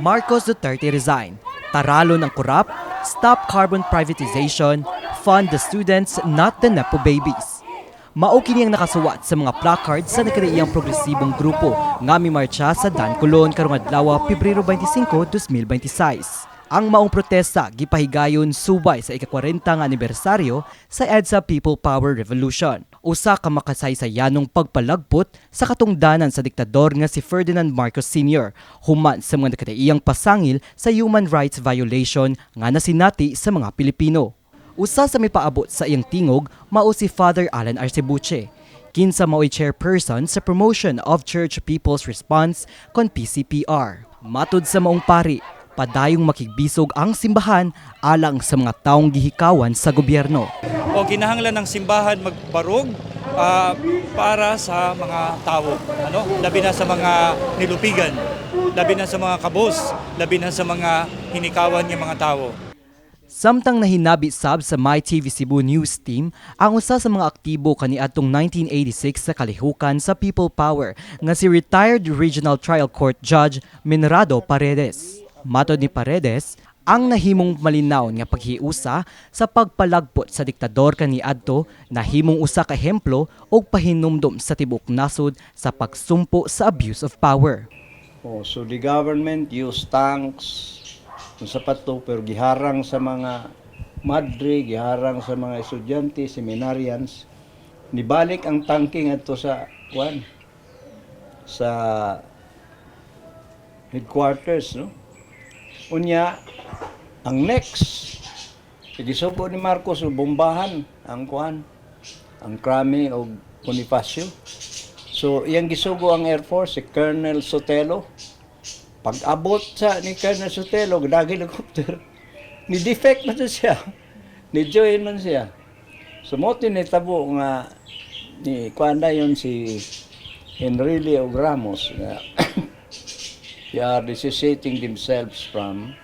"Marcos Duterte resign. Taralon ang korap, stop carbon privatization, fund the students, not the nepo babies." Mao kini ang nakasuwat sa mga placards sa nagkadaiyang progresibong grupo nga mimartsa sa Dan Colon karong adlaw, Pebrero 25, 2026. Ang maong protesta gipahigayon subay sa ika-40 nga anibersaryo sa EDSA People Power Revolution. Usa ka makasaysayanong pagpalagpot sa katungdanan sa diktador nga si Ferdinand Marcos Sr. human sa mga nakadaiyang pasangil sa human rights violation nga nasinati sa mga Pilipino. Usa sa mipaabot sa iyang tingog mao si Father Alan Arcebuche, kinsa mao'y chairperson sa Promotion of Church People's Response kon PCPR. Matud sa maong pari, padayong makigbisog ang simbahan alang sa mga taong gihikawan sa gobyerno. O kinahanglan ng simbahan magbarog para sa mga tao, ano, labi na sa mga nilupigan, labi na sa mga kabos, labi na sa mga hinikawan ng mga tao. Samtang nahinabi sab sa MyTV Cebu News Team ang usa sa mga aktibo kaniadtong 1986 sa kalihukan sa People Power nga si retired Regional Trial Court Judge Minrado Paredes. Matod ni Paredes, ang nahimong malinaw nga paghiusa sa pagpalagpot sa diktador kaniadto nahimong usa ka ehemplo og pahinumdom sa tibuok nasod sa pagsumpo sa abuse of power. Oh, so the government used tanks sa pato, pero giharang sa mga madre, giharang sa mga estudyante, seminarians. Nibalik ang tangke ngadto sa kwan, sa headquarters, no? Unya ang next, gisugo ni Marcos og bombahan ang kwan, ang Crame og Bonifacio. So iyang gisugo ang Air Force, si Colonel Sotelo. Pag-abot sa ni Colonel Sotelo, dagi helicopter, ni defect man siya. Ni join man siya. So mao nitabo nga ni kuan yon si Enrile og Ramos nga they are dissociating themselves from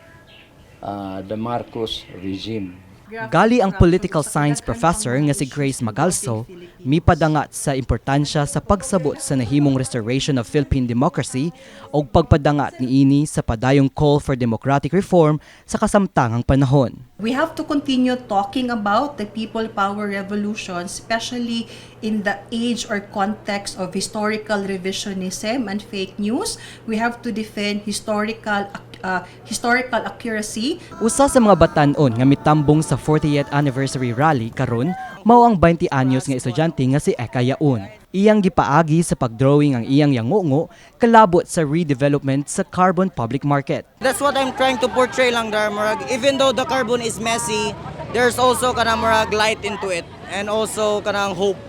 the Marcos regime. Gali ang political science professor nga si Grace Magalso mipadangat sa importansya sa pagsabot sa nahimong restoration of Philippine democracy o pagpadangat niini sa padayong call for democratic reform sa kasamtangang panahon. We have to continue talking about the People Power Revolution, especially in the age or context of historical revisionism and fake news. We have to defend historical accuracy. Usa sa mga batan-on nga mitambong sa 40th anniversary rally karon mao ang 20 anyos nga estudyante nga si Eka Yaon. Iyang gipaagi sa pagdrawing ang iyang yangungo kalabot sa redevelopment sa Carbon Public Market. That's what I'm trying to portray lang there, murag. Even though the Carbon is messy, there's also kanang murag light into it and also kanang hope.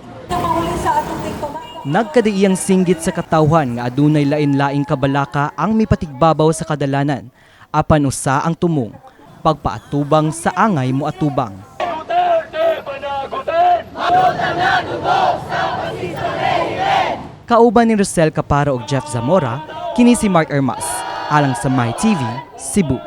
Nagkadaiyang singgit sa katawhan nga adunay lain-laing kabalaka ang mipatigbabaw sa kadalanan. Apan usa ang tumong, pagpaatubang sa angay mo atubang. Duterte panagutin! Kauban ni Rosel Caparo ug Jeff Zamora, kini si Mark Armas, alang sa MyTV, Cebu.